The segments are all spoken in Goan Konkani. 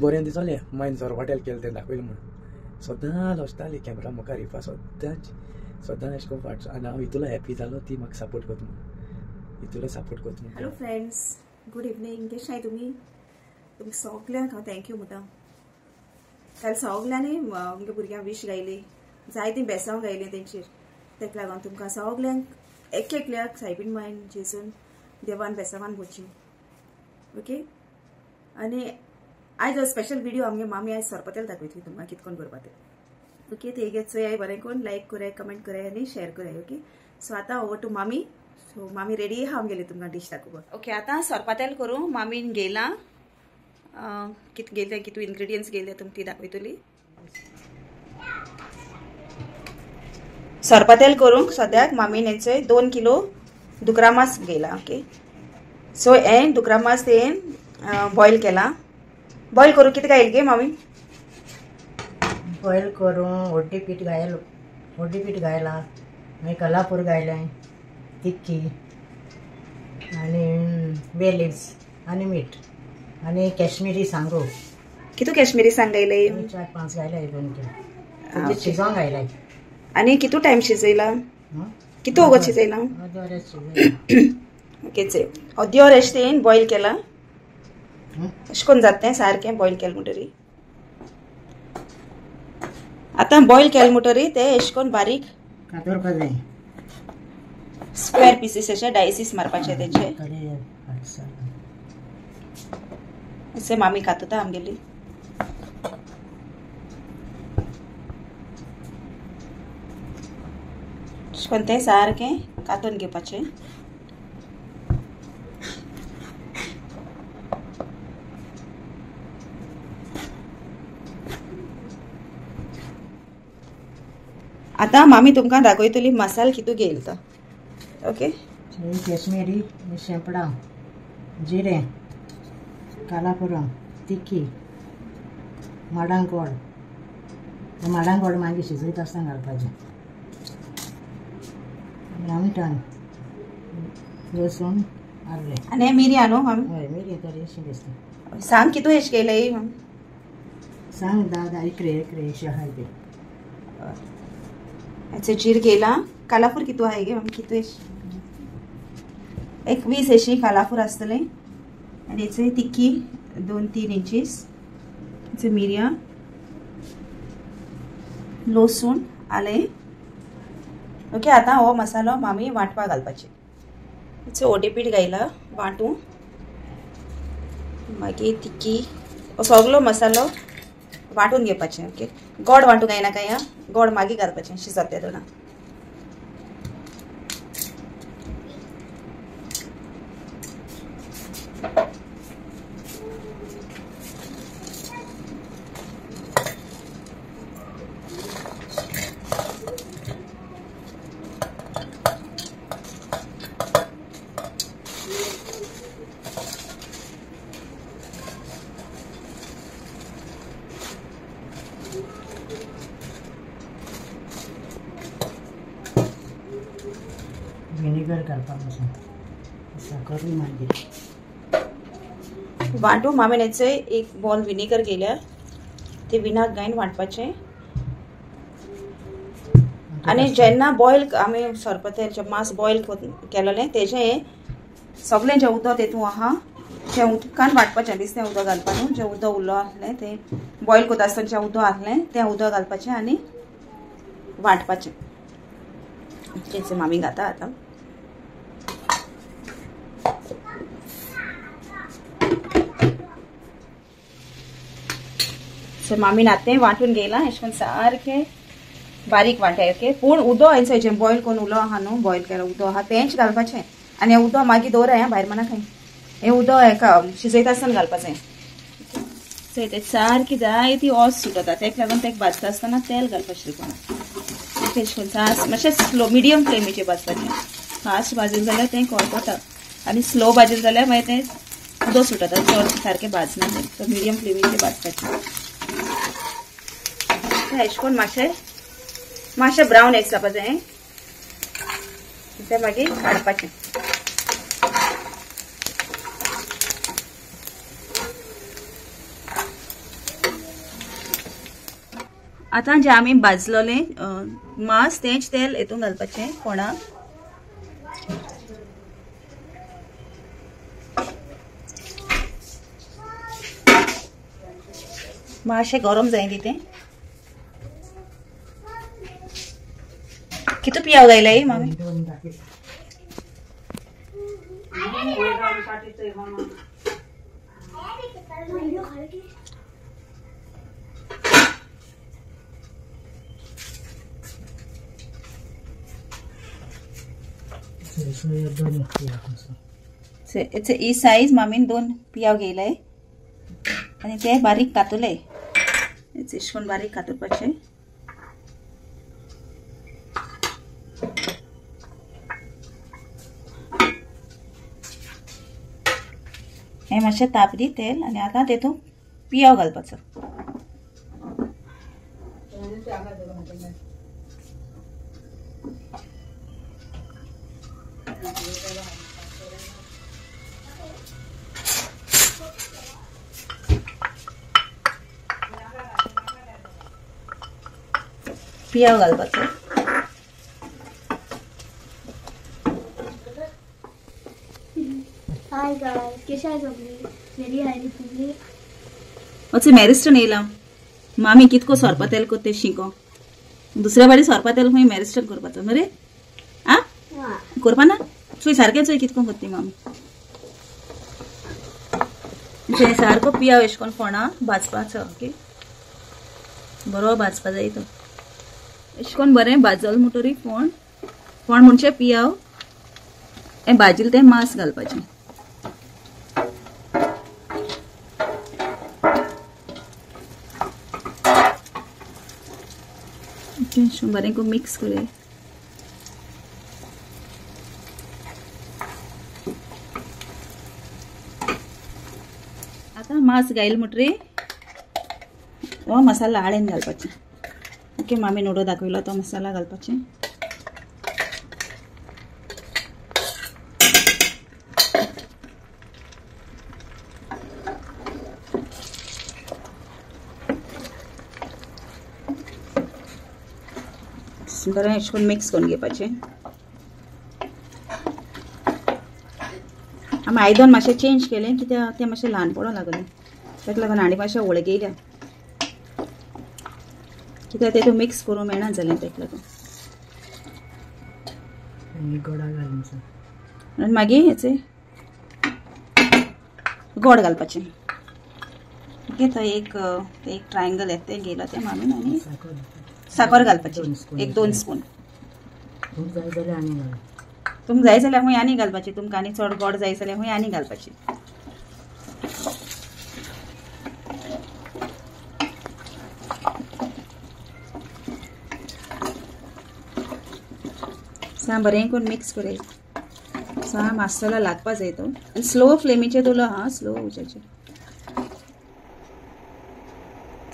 बरें दिसलें मागीर सोरपाटेल केलें तें दाखयलें म्हूण सदां लजताली कॅमेरा मुखार येवपा सदांच सदां अशें करून फाट आनी हांव इतलो हॅपी जालो ती म्हाका सपोर्ट करता म्हूण इतलो सपोर्ट करता म्हूण. Hello friends, good evening. कशें आहाय तुमी? तुमकां सगल्यांक हांव thank you म्हणटा. काल सगल्यांनी आमगे भुरग्यांक वीश गायली, जायतीं बेसांव गायलीं तेंचेर. तेका लागून तुमकां सगल्यांक एक एकल्याक सायबीन मायन जेजून देवान बेसांवान भोरची. ओके, आनी आयज स्पेशल व्हिडिओ आमगे मामी आयज सोरपातेल दाखयतली तुमकां कितकोन करपा तें. ओके, ते एक चोयाय बरें करून लायक कराय, कमेंट कराय आनी शेअर कराय. ओके, सो आतां ओवर टू मामी. सो मामी रेडी आहा आमगेली तुमकां डीश दाखोवपाक. ओके, आतां सोरपातेल करूं मामीन घेयलां. कितें घेयलें, कितू इन्ग्रिडियंट्स घेयले तुमकां ती दाखयतली. सोरपातेल करूंक सद्याक मामीन हेंचे 2 किलो दुकरा मांस घेयला. ओके, सो हें दुकरा मांस तें बॉयल केलां. बॉयल करूं कितें घायल गे मामी? बॉयल करूं हळदी पीठ घायल, हळदी पीठ घायला, मागीर कलापूर घायलें, तिक्की आनी बे लिव्स आनी मीठ आनी कश्मीरी सांगो. कितू कश्मीरी सांग घायले? 4-5 घायले, 2 किलो शिजोवंक घायले. आनी कितू टायम शिजयला? कितू वगत शिजयला? ओके, चोय अर्द्यो रेश तें बॉयल केला. अशें करून जाता तें सारकें बॉयल केलें म्हणटरी. आतां बॉयल केलें म्हणटरी तें अशें करून बारीक स्क्वेअर पिसीस अशे डायसीस मारपाचे तेचे. अशें मामी कातता आमगेली. अशें करून तें सारकें कातून घेवपाचें. आतां मामी तुमकां दाखयतली मसाल कितू घेयल तो. ओके, कश्मीरी शेंपडां, जिरें, कालापुरां, तिखी, माडां गोड. माडां गोड मागीर शिजयता आसतना घालपाचें. आमटान, लसूण, आल्लें आनी मिरयां न्हू मामी? हय, मिरयां तरी अशें दिसता. सांग कितू एश केलें? सांग 10 11 11 अशें आहाय तें. अच्छा, जीर घेयला. कालापूर कितू आहाय गे मामी? कितू एश? एक 20 अशी कालापूर आसतलें. आनी हेचे तिखी 2-3 इंचीस, हेचे मिरयां, लसूण, आलें. ओके, आतां हो मसालो मामी वांटपाक घालपाचे. हेचे ओटे पीठ घायला वांटू, मागीर तिखी, सगलो मसालो वांटून घेवपाचें. ओके, गोड वांटूंक जायना काय, गोड मागीर घालपाचें शिजता तेन्ना. विनेगर घालपाक साकरूय मागीर वांटू. मामीन हेचे एक बॉल विनेगर घेयल्या, ते विनाक घायन वांटपाचें. आनी जेन्ना बॉयल आमी सोरपातेल मांस बॉयल केलेलें तेजें सगळें जें उदक तेतूं आहा तें उदकान वांटपाचें. बेश्टें उदक घालपा न्हू, जें उदक उरलो आसलें तें बॉयल करता आसतना जें उदक आसलें तें उदक घालपाचें आनी वांटपाचें. तें मामी घाता आतां. सो मामीन आतां वांटून घेयलां अशें करून सारकें बारीक वांटाय. ओके, पूण उदक हेंचें जें बॉयल करून उलो आहा न्हू, बॉयल केलो उदक आहा तेंच घालपाचें. आनी हें उदक मागीर दवराय भायर मना खाय. हें उदक हेका शिजयता आसतना घालपाचें. सो तें सारकी जाय ती ओस सुटता, तेका लागून तेका भाजता आसतना तेल घालपाचें कोणा. अशें करून मातशें स्लो मिडियम फ्लेमीचेर भाजपाचें. फास्ट भाजलें जाल्यार तें करपता आनी स्लो भाजलें जाल्यार मागीर तें उदक सुटता, चड सारकें भाजना तें. सो मिडियम फ्लेमीचेर भाजपाचें. अशें करून मातशें मातशें ब्रावन एस जावपा जाय, तें मागीर काडपाचें. आतां जें आमी भाजलोलें मांस तेंच तेल हेतून घालपाचें फोणाक. मातशें गरम जाय ती तें. कितू पियाव घायलाय मामी? ही सायज मामीन 2 पियाव घेयलाय आनी ते बारीक कातुले. अशें करून बारीक कातुरपाचें. हें मातशें तापदी तेल आनी आतां तेतूंत पियाव घालपाचो. पियाव घालपाचो. हाय गायस, कशें आसा सगळीं? बरी आहाय न्ही तुमी? अशें मॅरिस्टन येयला मामी कितको सोरपा तेल कोत्ते शिको. दुसऱ्या बाडी सोरपा तेल खंय मॅरिस्टन करपाचो मरे? आ करपा ना? चोय सारकें चोय कितको कोत्ती मामी. सारको पियाव अशें करून फोणा भाजपाचो. ओके, बरो भाजपा जाय तो. अशें करून बरें भाजल म्हणटरी फोण फोण म्हणजे पियाव हें भाजिल्लें तें मांस घालपाचें. बरें करून मिक्स करे. आतां मांस घायल म्हणटरी हो मसाला आळेन घालपाचें. ओके, मामी नोडो दाखयलो तो मसाला घालपाचें. बरें अशें करून मिक्स करून घेवपाचें. आमी आयदन मातशें चेंज केलें कित्याक तें मातशें ल्हान पडोंक लागलें, ताका लागून आनी मातशें वळगयल्या कित्याक तेतूं मिक्स करूंक मेळना जालें, ताका लागून. आनी मागीर हेचे गोड घालपाचें. ओके, तो एक एक ट्रायंगल येता तें घेयला तें मामीन आनी साकर घालपाची एक 2 स्पून. तुमकां जाय जाल्यार खंय आनी घालपाची, तुमकां आनी चड गोड जाय जाल्यार खंय आनी घालपाची. सा बरें करून मिक्स करे. सा मसाला लागपा जाय तो. आनी स्लो फ्लेमीचेर दवरलो हा, स्लो उज्याचेर.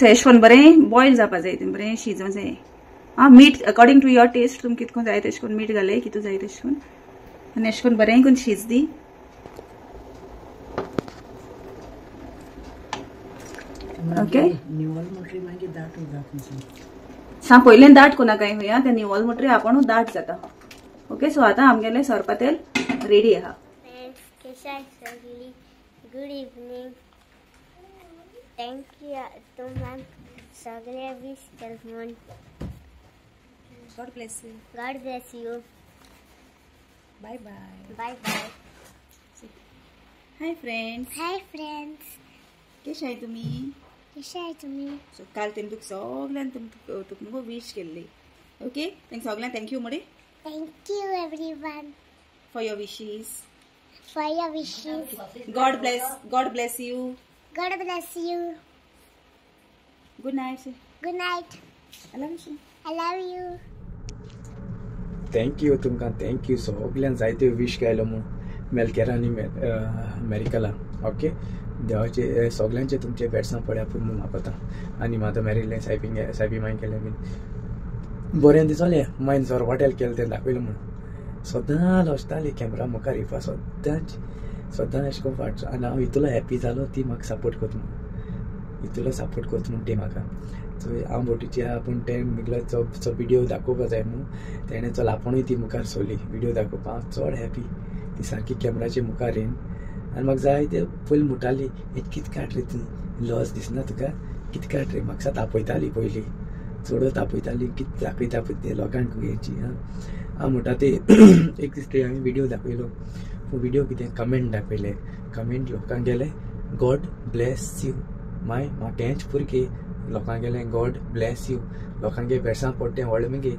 अशें करून बरें बॉयल जावपा जाय, बरें शिजोवंक जाय. आं, मीठ अकॉर्डिंग टू your test, तुमकां कितको जाय तशें करून मीठ घालय, कितू जाय तशें करून. आनी अशें करून बरें करून शीज दी. ओके, सा पयलें दाट कोणाकाय खंय तें निवळ म्हणटरी आपूण दाट जाता. ओके, सो आतां आमगेलें सोरपा तेल रेडी आहा. Good evening. Thank you तुम्हाला सगळे विश केल म्हणून. God bless you. God bless you. Bye bye. Bye bye. Hi friends. Hi friends. कशे आहाय तुमी? कशे आहाय तुमी? सो काल तेणी तुका सगळ्यान तुका मुगो विश केल्ली. ओके, तेंका सगळ्यांक thank you म्हणे. Thank you everyone for your wishes. For your wishes. God bless. God bless you. God bless you. Good night. Good night. I love you. I love you. Thank you तुमकां, thank you सगळ्यांक जायते विश केलो म्हूण मेलकेरा आनी अमेरिकला. ओके, देवाचे सगळ्यांचे तुमचे बेडसां पळया पूण म्हूण मागता. आनी म्हाका मेरिल्लें सायबींग सायबी माय केलें बीन बरें दिसलें. मायन सर हॉटेल केलें तें दाखयलें म्हूण सदां लजताली कॅमेरा मुखार येवपा, सदांच सदां अशें करून फाट. आनी हांव इतलो हॅप्पी जालो ती म्हाका सपोर्ट करता म्हूण. इतलो सपोर्ट करता म्हूण ती म्हाका. सो हांव बोटीची आहा पूण तें मुगलो चो विडियो दाखोवपा जाय न्हू तेणें चल आपुणूय ती मुखार सोली विडियो दाखोवपा. हांव चड हॅपी ती सारकी कॅमराचे मुखार येवन आनी म्हाका जाय ते पयलीं म्हणटाली कितें काड रे तूं लॉस दिसना तुका कितें काड रे म्हाका तापयताली पयलीं चड तापयताली कितें दाखयता पळय ते लोकांक हेची. हांव म्हणटा ते एक दीस ते हांवें विडियो दाखयलो पूण विडियो कितें कमेंट दाखयले कमेंट लोकांक गेले गॉड ब्लेस you my म्हाका हेंच पुरके लोकांक गेलें गॉड ब्लेस you लोकांगे बेसां पडटें व्हडलें मगे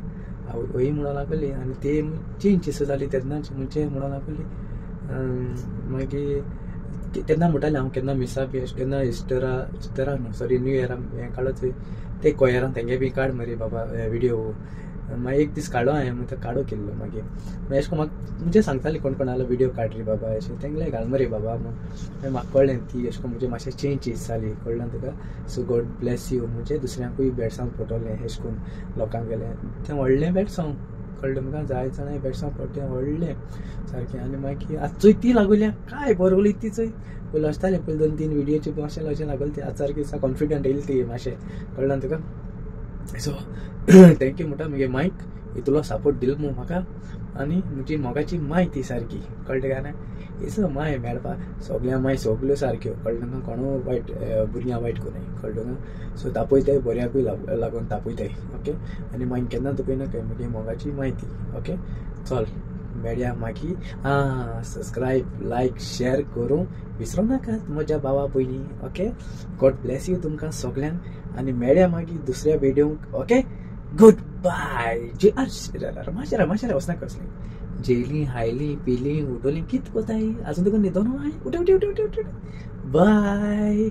वय म्हणून लागली आनी ते चेंज अशें जाली तेन्नाच म्हणजे म्हणून लागली. मागीर तेन्ना म्हणटालें हांव केन्ना मिसा बी अशें केन्ना इस्टरा इस्टरा न्हू सॉरी न्यू इयरा हें काडत ते कोयरान तेंगे बी काड मरे बाबा विडियो. मागीर एक दीस काडो हांवें मागीर तो काडो केल्लो. मागीर मागीर अशें म्हाका म्हणजे सांगताली कोण कोणालो विडियो काड रे बाबा अशें तेंगले घाल मरे बाबा मागीर म्हाका कळ्ळें ती अशें करून म्हणजे मातशें चेंज जाली कळ्ळें तुका. सो गॉड ब्लेस you म्हणजे दुसऱ्यांकूय बेडसांव पडटलें अशें करून लोकांक गेलें तें व्हडलें बेडसांव कळ्ळें तुमकां जाय जाणां बेडसांव पडटें व्हडलें सारकें. आनी मागीर आतां चोय ती लागोल्या काय बरोवली ती चोय पयलीं आसतालें पयलीं 2-3 विडियोचे मातशें अशें लागोले ती आतां सारकी कॉन्फिडंट येयली ती मातशें कळ्ळें तुका. सो thank you म्हणटा मुगे मायक इतलो सपोर्ट दिलो म्हूण म्हाका आनी म्हजी मोगाची माय ती सारकी कळ्ळें काय ना. हेसो माय मेळपा सगळ्या माय सगल्यो सारक्यो कळ्ळें तुका कोणू वायट भुरग्यां वायट कोन्नाय कळ्ळें तुका. सो तापयताय बऱ्याकूय लागून तापयताय ओके. आनी मागीर केन्ना तुका मुगे मोगाची माय ती ओके. चल मेळया मागीर. आं सबस्क्रायब लायक शेर करूं विसरूं नाकात म्हज्या भावा भयणी ओके. गॉड ब्लेस you तुमकां सगल्यांक आनी मेळया मागीर दुसऱ्या विडियोंक ओके. गुड बाय. जे मातशें मातशें वचनाका कसलें जेयलीं हायलीं पिलीं उठोलीं कित कोताय आजून तुका न्हिदोन उठे उठे उठे उठे उठे बाय.